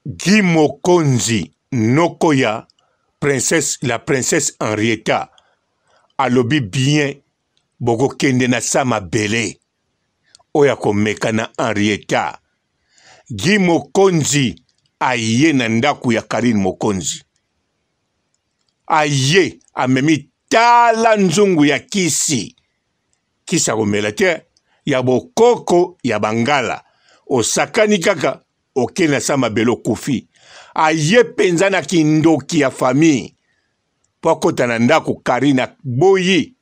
Guy Mokonzi noko ya princesse la princesse Henrietta alobi bien bokokende na sa mabele oyo akomeka na Henrietta. Guy Mokonzi aye na ndako ya Carine Mokonzi aye amemi tala nzungu ya kisi kisi akomela te ya bokoko ya bangala osakani kaka oke na sa mabele okufi aye mpenza na kindoki ya famille mpo akota na ndako karine aboyi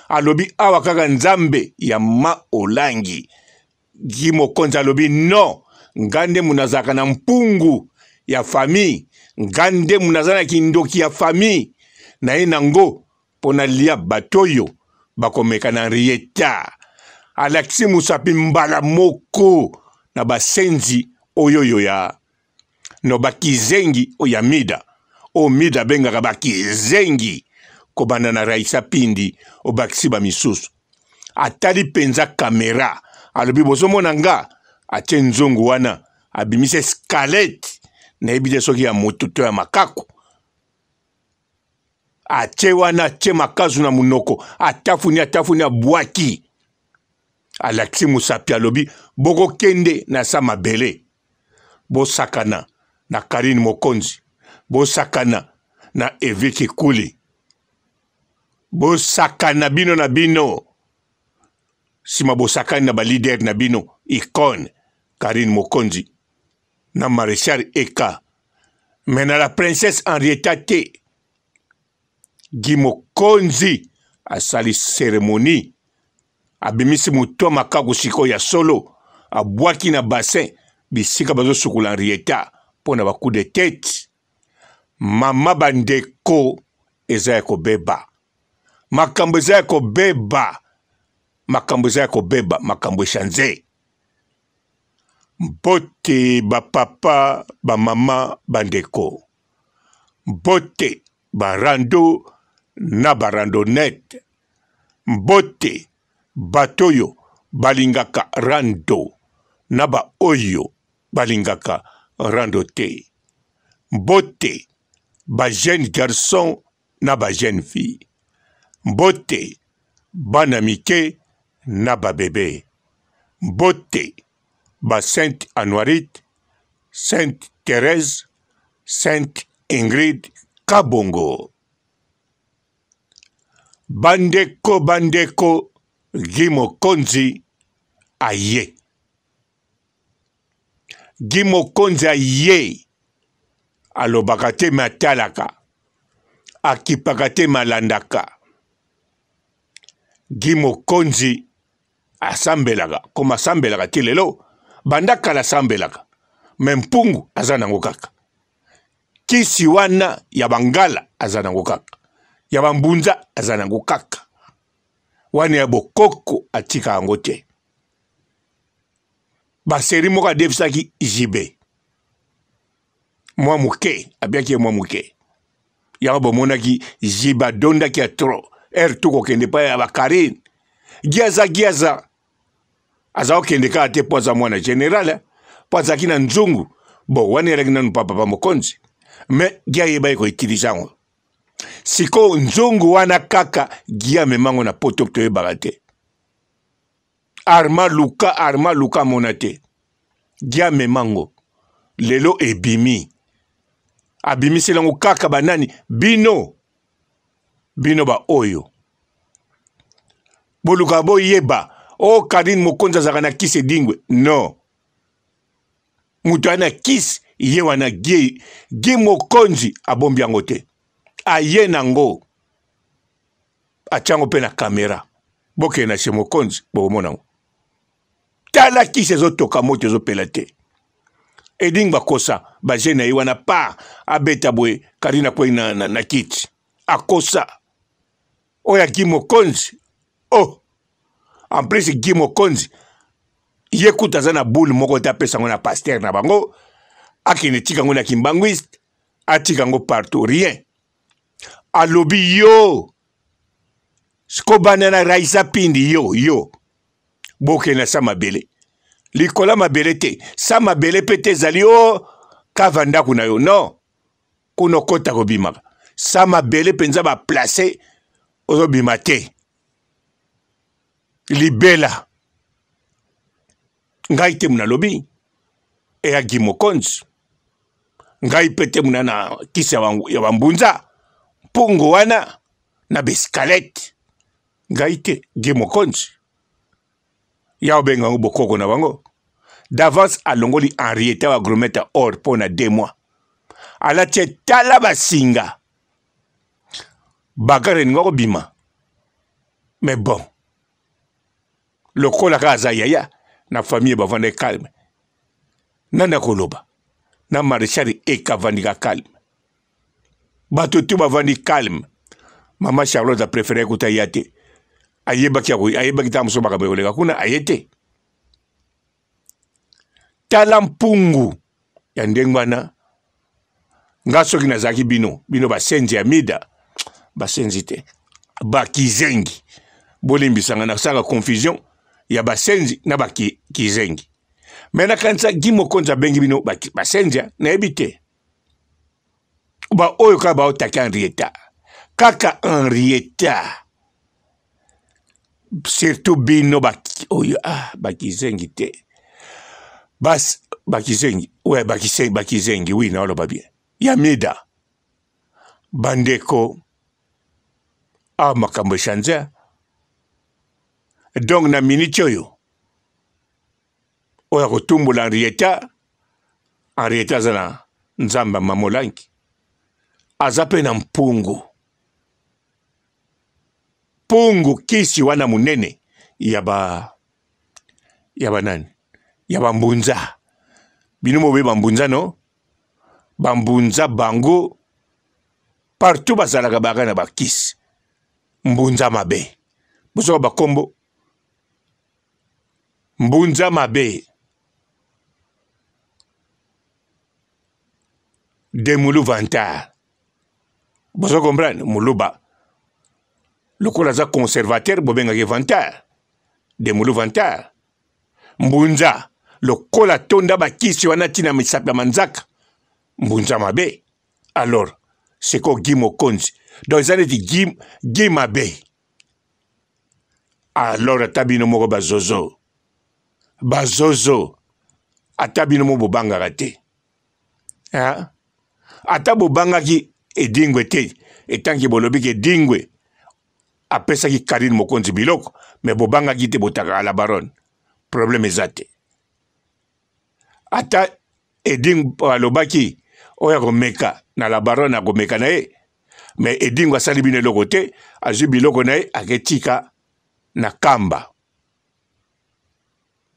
alobi awa kaka nzambe ya ma olangi gi mokonzi alobi non nga nde muna azalaka na mpungu ya famille nga nde muna aza na kindoki ya famille naye nango mpo nalia bato oyo bakomeka na Henrietta. Alakisi mosapi mbala moko na basenzi oyoyo ya no bakizengi oyo ya Mida, oyo Mida abengaka bakizengi, kobanda na Raissa Pindi obakisi bamisusu. Atali mpenza kamera, alobi bozomona nga, atie nzungu wana, abimisi escalette, nayebi te soki ya moto to ya makaku atie wana atie makazu na monoko atafuni atafuni abwaki alakisi mosapi alobi bokokende na sa mabele bosakana na karine mokonzi bosakana na evi kikuli bosakana bino na bino nsima bosakani na balider na bino icone karine mokonzi na marechal eka me na la princesse henrietta te gi mokonzi asali cérémonie abimisi moto ya makaku sikoyo ya solo abwaki na bassin bisika bazosukola henrietta mpo na bacoup de tete mama bandeko eza ya kobeba makambo eza ya kobeba makambo eza ya kobeba makambo echange Mbote ba papa, ba mama, ba ndeko. Mbote ba rando na ba randonnette. Mbote bato oyo balingaka rando na ba oyo balingaka rando te. Mbote ba jeunes garçons na ba jeunes filles. Mbote bana mike na ba bebe. Mbote ba Sainte Anuarite, Sainte Therèse, Sainte Ingrid Kabongo. Bandeko bandeko Guy Mokonzi aye. Guy Mokonzi aye alobaka te me atalaka akipaka te me alandaka Guy Mokonzi asambelaka koma asambelaka ti lelo banda kala asambelaka me mpungu aza nango kaka kisi wana ya bangala aza nango kaka ya bambunza aza nango kaka wana ya bokoko atika yango te baseri moko adefisaki JB mwa moke abiaki ye mwa moke yango bomonaki JB adondaki ya trop heure tu kokende epai ya bakarine giaza giaza aza kokende kaka te mpo aza mwana general mpo azalaki na nzungu bon wana elaki nanu pa papa mokonzi mais gi ayebaki koutilize yango sikoyo nzungu wana kaka gi amemango na poto toyebaka te Arma luka arma luka amona te gi amema ngo lelo ebimi abimiseli yango kaka banani bino bino baoyo boluka boyeba o oh, karine mokonzi azalaka na kisi edingwe non moto aya na kisi ye wana gi gi mokonzi abombi yango te aye nango atya yango mpe na kamera bokende na chez mokonzi bokomona yango tala kisi ezotoka moto ezopela te eding bakosa baje na ye wana pa abeta boye karine akwei na, na, na kiti akosa oyo ya gi mokonzi oh en plus gi mokonzi ye kutu aza na boule moko te apesa yango na paster na bango akende tika yango na kimbanguiste atika yango partout rien alobi yo kobanda na raisa pindi yo yo bokende na sa mabele likolo ya mabele te sa mabele mpe te ezali o oh, Kava ndako na yo non, kuna okota kobimaka sa mabele mpenza baplace ozobima te libela. Ngai te munalobi eya Guy Mokonzi, ngai mpe te muna na kisi ya bambunza mpungu wana na bescalete, ngai te Guy Mokonzi ya obenga yango bokoko na bango d'avance. Alongoli Henrietta wa grometa or mpo na 2 mois, alati etala basinga bagare elinga kobima. Mais bon, lokola kaka aza yaya na famille, bavanda calme, nani akoloba na maréchal ekavandika calme, bato tu bavandi calme. Mama Charlotte apréféré kuta ya te, ayebaki ayebaki ntango mosusu makambo ekoleka kuna, aye te. Tala mpungu ya ndenge wana. Nga soki nazalaki bino, bino basenzi ya mida, basenzi te, bakizengi, bolimbisanga, nasalaka confusion ya basenzi na bakizengi. Me nakanisa Gi Mokonzi abengi bino basenzi, nayebi te baoyo kaka baotaki Henrietta, kaka Henrietta surtout bino oyo ah, bakizengi te, bas bakizengi we bakisengi bakizengi wi naoloba bien ya mida. Bandeko, ah, makambo echange. Donc na minute oyo, oyo akotumbola Henrietta, Henrietta aza na nzambe ya mamolangi, aza mpe na mpungu, mpungu kisi wana monene ya ba ya banani, ya bambunza. Bino mobe bambunza no bambunza, bango partout bazalaka baka na bakisi mbunza mabe, bozoka bakombo mbunza mabe de mulu vantar. Bozo comprendre muluba lokola aza conservateur, bobengaki vantar de mulu vantar mbunza lokola tonda bakisi wana ntina misapi ya manzaka mbunza mabe. Alors seko Guy Mokonzi, donc eza neti Guy, Guy mabe. Alors ata bino moko bazozo, bazozo, ata bino moko bobangaka te, hein? Ata bobangaki Edingwe te, etanki bolobi ke Edingwe apesaki Karine Mokonzi biloko, me bobangaki te, botakaka la baronne, problème eza te. Ata Edingwe alobaki oyo akomeka na la baronne, akomeka na ye, me Edingwe asali bino eloko te, azwi biloko na ye aketika na kamba.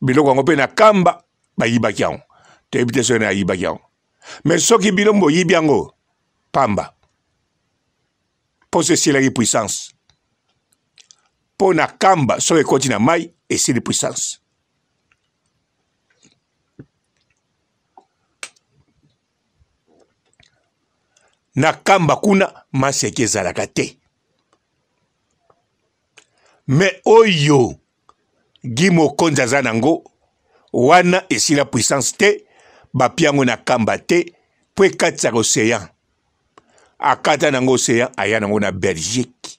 Biloko yango mpe na kamba bayibaki yango, toyebi te soki na ayibaki yango, me soki bino boyibi yango pamba, mposo esilaki puissance mpo na kamba, soki ekoti na mai esili puissance. Na kamba kuna maseke ezalaka te. Me oyo Guy Mokonzi aza nango wana esila puissance te, bapia yango na kamba te mpo ekatisaka ocean. Akata nango ocean, aya nango na Belgique,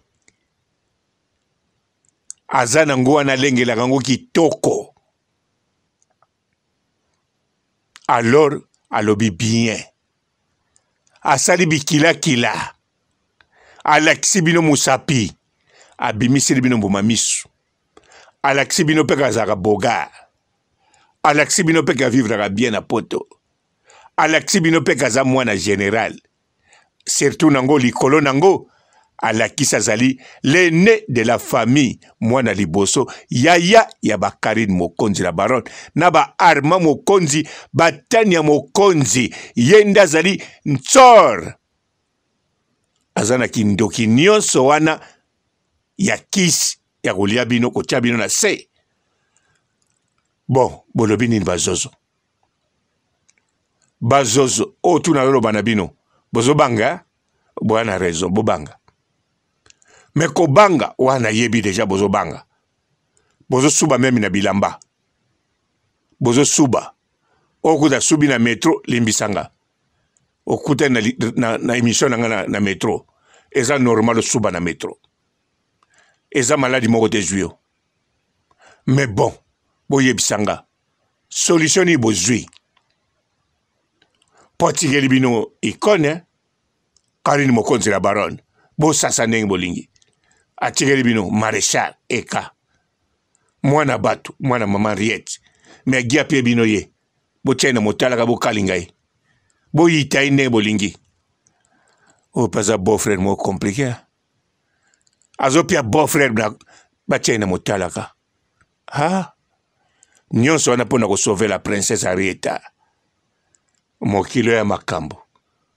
aza nango wana, alengelaka yango kitoko. Alors alobi bien, asali bikilakila, alakisi bino mosapi, abimiseli bino mbuma misu, alakisi bino mpe azalaka bogar, alakisi bino mpe avivraka bien na poto, alakisi bino mpe aza mwana general, surtout nango likolo nango alakisi azali l'aîné de la famille, mwana liboso, yaya ya ba Karine Mokonzi la baronne na ba Armand Mokonzi, batani ya Mokonzi, ye nde azali ntsor, aza na kindoki nyonso wana ya kisi ya kolia bino, kotia bino na se. Bon, bolobi nini bazozo? Bazozo oyo tuna loloba na bino, bozobanga, boya na raison, bobanga. Me kobanga wana yebi deja bozobanga, bozosuba meme na bilamba, bozosuba oyo kuta subi na metro, limbisanga. Okutani na, na, na émission na nga na, na metro. Eza normal osuba na metro. Eza maladi moko te ezwi yo. Mais bon, boyebisa nga solution nini bozwi mpo atikeli bino icone Carine Mokonzi la baronne bosasa ndenge bolingi atikeli bino maréchal eka mwana bato mwana mama Henriette mais agi apie bino ye botia ye na motalaka bokalinga ye boyita ye ndenge bolingi oyo mpe aza beau frère moko compliqué azopia beau frère batia ye na motalaka ha nyonso wana mpo na kosauve la princesse Henrietta mokilo ya makambo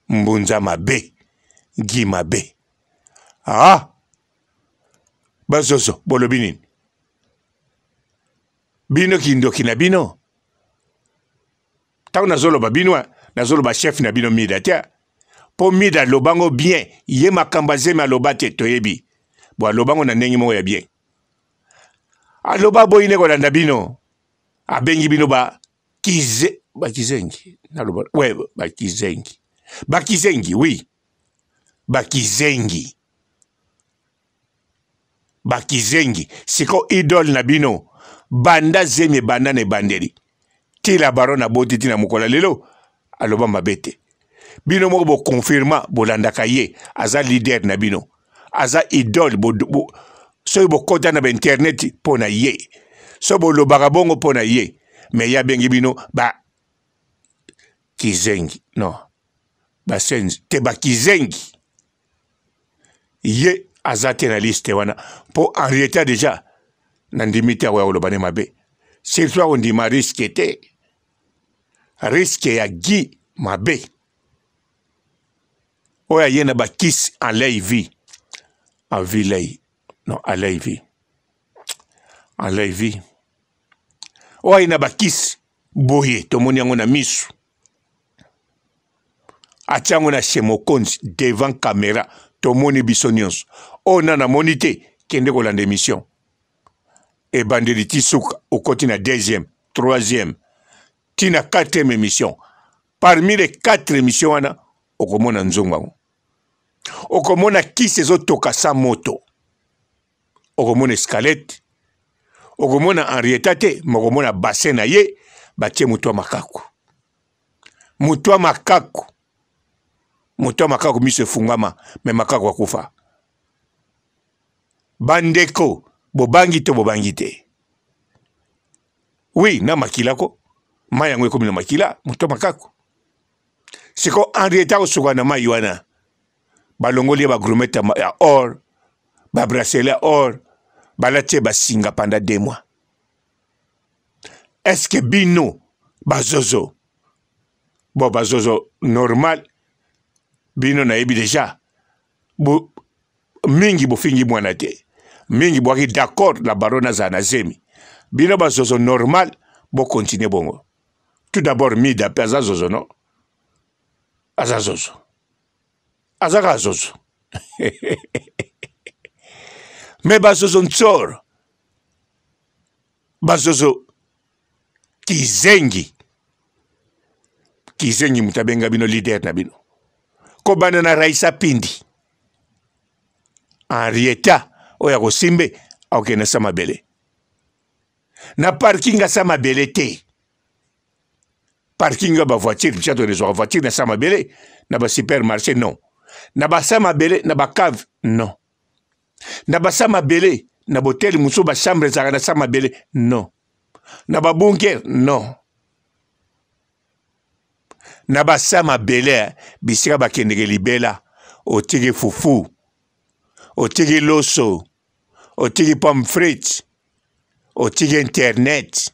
mbunza mabe gi mabe ah bazozo bolobi nini bino kindoki na bino ntango nazoloba bino nazoloba chef na bino mida te mpo mida alobango bien ye makambo azemi aloba te toyebi bo alobango na ndenge moko ya bien aloba boyi nde kolanda bino abengi bino ba kize bakizengi naloba we bakizengi bakizengi oui bakizengi bakizengi siko idole na bino banda zemi ebanda na ebandeli tila baron aboti ti na mokolo ya lelo aloba mabe te bino moko bokonfirma bolandaka ye aza leader na bino aza idole bo, bo, soki bokota na bainternet mpo na ye soki bolobaka bongo mpo na ye me ye abengi bino ba kizengi non basenzi te bakizengi ye aza te na liste wana mpo henrietta deja nandimi te akoya koloba ne mabe surtout akondima riske te riske ya gi mabe oyo aye na bakisi en lei vie en vie lei non en lei vie en lei vie oyo aye na bakisi boye tomoni yango na misu atia yango na chez mokonzi devant camera tomoni biso nyonso oyo nana amoni te kende kolanda émission ebandeli ti suka okoti na deuxième troisième ti na quatrième émission parmi les quatre émissions wana okomona nzongo yango okomona kisi ezotoka sa moto okomona escalette okomona henrietta te ma okomona bassin na ye batie moto ya makaku moto ya makaku moto ya makaku miso efungwama me makaku akufa bandeko bobangi to bobangi te wi na makila ko mai yango ekomi na makila moto ya makaku siko henrietta akosuka na mai wana balongoli ye bagromete ya or babracelet ya or balati ye basinga panda de mois estce bino bazozo bon bazozo normal bino nayebi deja bo, mingi bofingi mwana te mingi bwaki d'accord la baronne azala na zemi bino bazozo normal bokontinue bongo tout d'abord mida mpe aza zozo no aza zozo aza kaka zozo me bazozo ntsoro bazozo kizengi kizengi moto abenga bino leader na bino kobanda na raisa pindi henrietta oyo akosimbe akokende sa mabele na parking asa mabele te parking ya bavoiture biso tolezwaka voiture na sa mabele na basupermarché non na basa mabele na bacave non na basa mabele na botele mosusu bachambre ezalaka na sa mabele non na babunker non na basa mabele eh, bisika bakendeke libela otiki fufu otiki loso otiki pomme frite otiki internet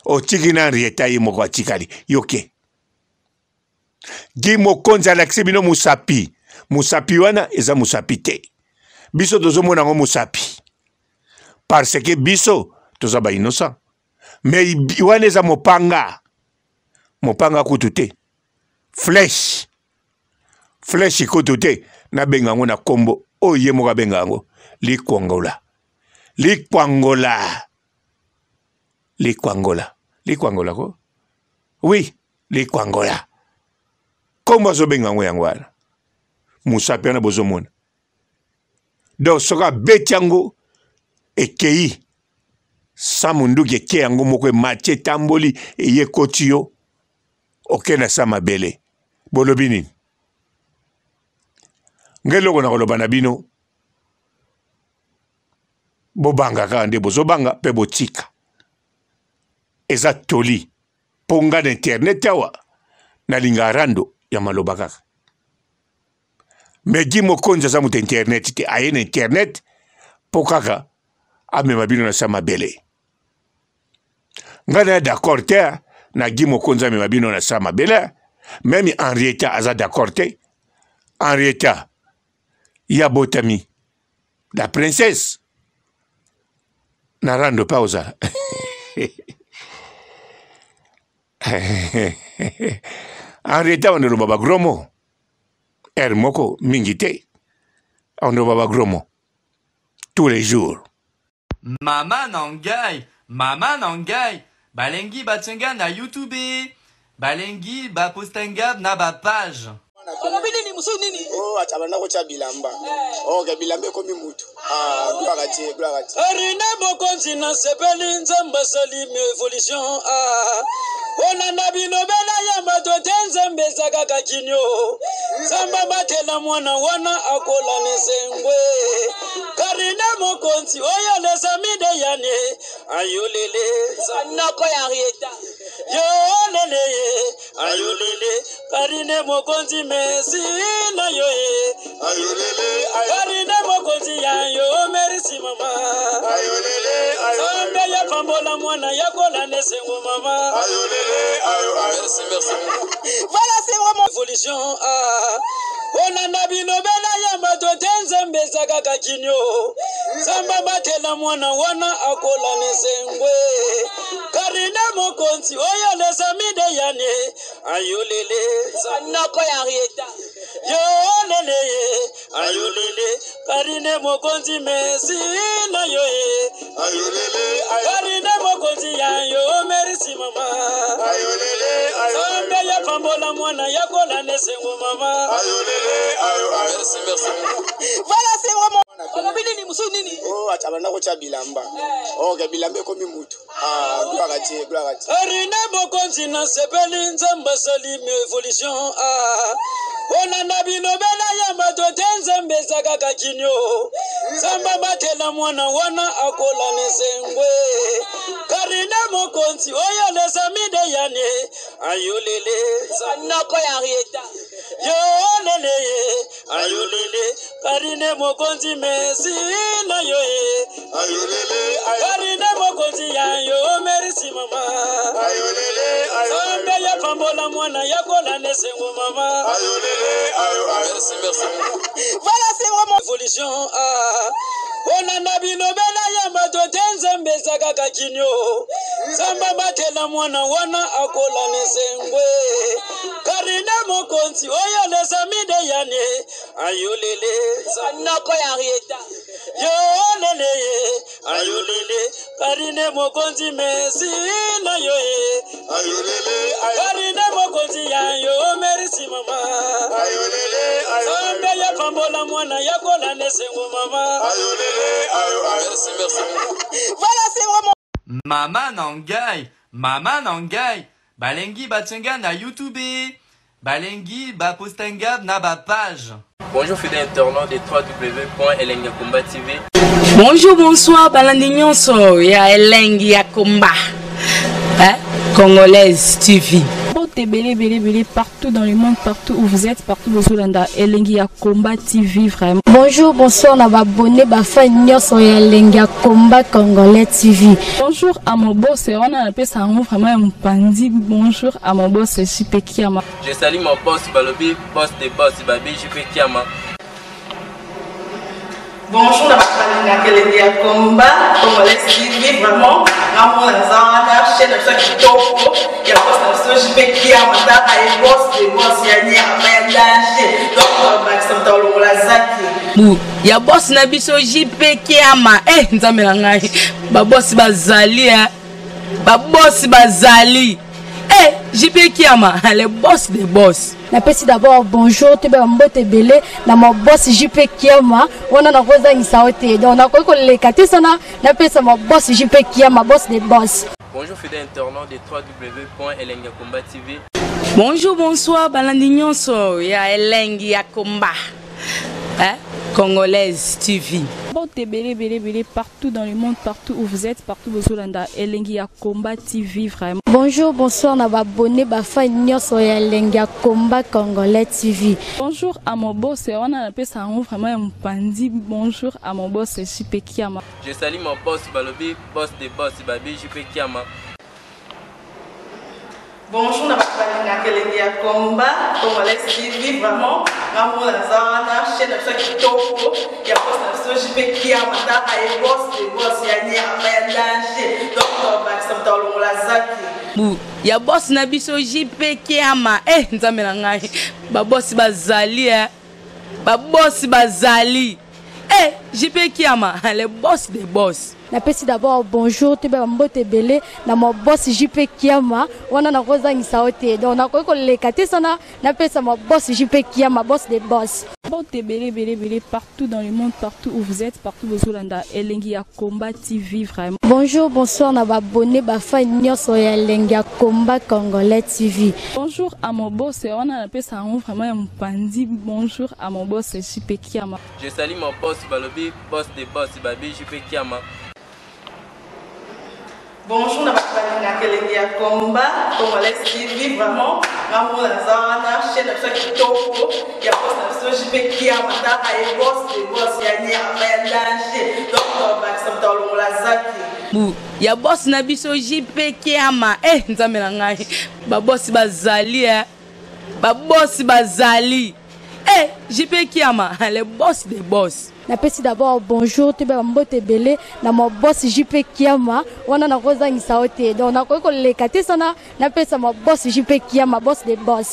otiki na henrietta ye moko atikali yoke Gi mokonzi alakisi bino mosapi. Mosapi wana eza mosapi te. Biso tozomona yango mosapi. Parce que biso toza ba innocent. Mais wana eza mopanga. Mopanga kutu te. Flèche. Flèche kutu te. Nabenga yango na kombo oyo ye moko abenga yango. Likwangola. Likwangola. Likwangola. Likwangola ko? Oui. Likwangola. Kombo azobenga yango yango wana. Mosapi wana bozomona. Donc soki abeti yango ekei sa munduki eke yango moko emati etamboli eye ekoti yo oke na sa mabele. Bolobi nini? Ngai eloko na koloba na bino bobanga kaka nde bozobanga mpe botika eza toli mpo nga na internet awa nalinga rando ya maloba kaka me Guy Mokonzi aza moto internet te aye na internet mpo kaka amema bino na sa mabele ngai naya d'accord te na Guy Mokonzi amema bino na sa mabele meme Henrietta aza d'accord te Henrietta ye abotami la princesse na rando mpe akozala Henrietta bando loba ba gros mots heure moko mingi te ando ba gros mots tous les jours. Mama na ngai, mama na ngai, balingi batia nga na youtube, balingi ba posta nga na ba page. Olobi nini mosusu nini? Oh, acha banda kotia bilamba. Eh. Okay, bilamba ekomi mutu. Ah, gloire à Dieu, gloire à Dieu. Arine mokonzi na sepeli nzambe asali evolution ah. Kolanda bilobela ya bato te nzambe eza kaka kinio nzambe abatela mwana wana akola na esengwe karine mokonzi oyo lesamide yane ayolele noko ya Henrietta yolele ye ayolele karine mokonzi mesi na yo ye ayolele karine mokonzi ya yo merisi mama ayolele nzambe ya pambola mwana ya kola na esengo mama ayolele ayo merci merci voilà c'est vraiment évolution ah kolanda bilobela ya bato te nzambe eza kaka kinio nzambe abatela mwana wana akola na esengwe karine mokonzi oyo lesamide yane ayolele noko ya Henrietta yolele ye ayolele karine mokonzi mesi na yo ye ayolele karine mokonzi ya yo merisi mama ayolele nzambe ya pambola mwana ya kola na esengo mama ayolele ayo merci merci voilà c'est vraiment olobi nini mosusu nini oh acha banda kotia bilamba eh. okay bilamba ekomi mutu ah gloire à Dieu gloire à Dieu Arine mokonzi na sepeli nzambe asali evolution ah kolanda bilobela ya bato te nzambe eza kaka kinio nzambe abatela mwana wana akola na esengwe karine mokonzi oyo lesamide yane ayolele noko ya Henrietta yolele ye ayolele karine mokonzi mesi na yo ye ayolele karine mokonzi ya yo merisi mama ayolele nzambe ya pambola mwana ya kola na esengo mama ayolele ayo merci merci voilà c'est vraiment évolution ah kolanda bilobela ya bato te nzambe eza kaka kinio nzambe abatela mwana wana akola na esengwe karine mokonzi oyo lesamide yane ayolele noko ya Henrietta yolele ye ayolele karine mokonzi mesi na yo ye ayolele karine mokonzi ya yo merisi mama ayolele nzambe ya pambola mwana ya kola na esengo mama ayolele ayo merci merci voilà c'est vraiment Mama na ngai, mama na ngai, balingi batia nga na youtube, balingi ba posta nga na ba page. Bonjour fidèles internautes de www.elengiyakomba.tv. Bonjour, bonsoir, balandi nyonso ya elengi ya komba. Hein? Congolaise TV. Mbote ebele ebele ebele partout dans le monde, partout où vous êtes, partout bozolanda elengi ya combat TV vraiment. Bonjour, bonsoir na ba abonné ba fan nyonso ya elengi ya combat congolais TV. Bonjour à mon boss, wana napesa yango vraiment ya mopanzi. Bonjour à mon boss JP Kiama. Je salue mon boss balobi boss de boss babi JP Kiama. Bonjour na bato balingaka elengi ya combat congolais TV vraiment ngamona naza wana chaîne na biso ya kitoko ya boss na biso JP Kiama tala ye boss de boss ya nyama ya danger donc bakisa moto alongola zaki bu ya boss na biso JP Kiama eh nzambe na ngai ba boss bazali eh ba boss bazali eh. JP Kiama, le boss des boss. Napesi d'abord bonjour toyeba mbote ebele na ma boss JP Kiama wana nakozangisa yo te donc nakoki koleka te sana napesa ma boss JP Kiama boss des boss. Bonjour fidèles internautes de www.elengiyakomba TV. Bonjour, bonsoir, balandi nyonso ya Elengi ya Komba. Hein? Congolaise TV. Mbote ebele ebele ebele partout dans le monde, partout où vous êtes, partout bozolanda Elengi ya Combat TV vraiment. Bonjour, bonsoir na ba abonné ba fan nyonso ya Elengi ya Combat Congolais TV. Bonjour à mon boss, wana napesa yango vraiment ya mopanzi. Bonjour à mon boss JP Kiama. Je salue mon boss balobi boss de boss babi JP Kiama. Bonjour na bato balingaka elengi ya combat congolais TV vraiment nga mona naza wana chaîne na biso ya kitoko ya boss na biso JP Kiama taka ye boss de boss ya nyama ya danger donc tobakisa moto alongola zaki bu ya boss na biso JP Kiama eh nzambe na ngai ba boss bazali eh ba boss bazali eh JP Kiama le boss des boss. Napesi d'abord bonjour toyeba mbote ebele na ma boss JP Kiama wana nakozangisa yo te donc nakoki koleka te sana napesa ma boss JP Kiama boss des boss. Mbote ebele ebele ebele partout dans le monde, partout où vous êtes, partout bozolanda Elengi ya Combat TV vraiment. Bonjour, bonsoir na ba abonné ba fan nyonso ya Elengi ya Combat Congolais TV. Bonjour à mon boss wana napesa yango vraiment ya mopanzi. Bonjour à mon boss JP Kiama. Je salue mon boss balobi boss de boss babi JP Kiama. Bonjour na bato balingaka elengi ya combat congolais TV vraiment nga mona naza wana chaîne na biso ya kitoko ya boss na biso JP Kiama taka ye boss de boss ya nyama ya danger donc tobakisa moto alongola zaki bu ya boss na biso JP Kiama eh nzambe na ngai ba boss bazali eh ba boss bazali eh JP Kiama le boss des boss. Napesi d'abord bonjour toyeba mbote ebele na ma boss JP Kiama wana nakozangisa yo te donc nakoki koleka te sana napesa ma boss JP Kiama boss des boss.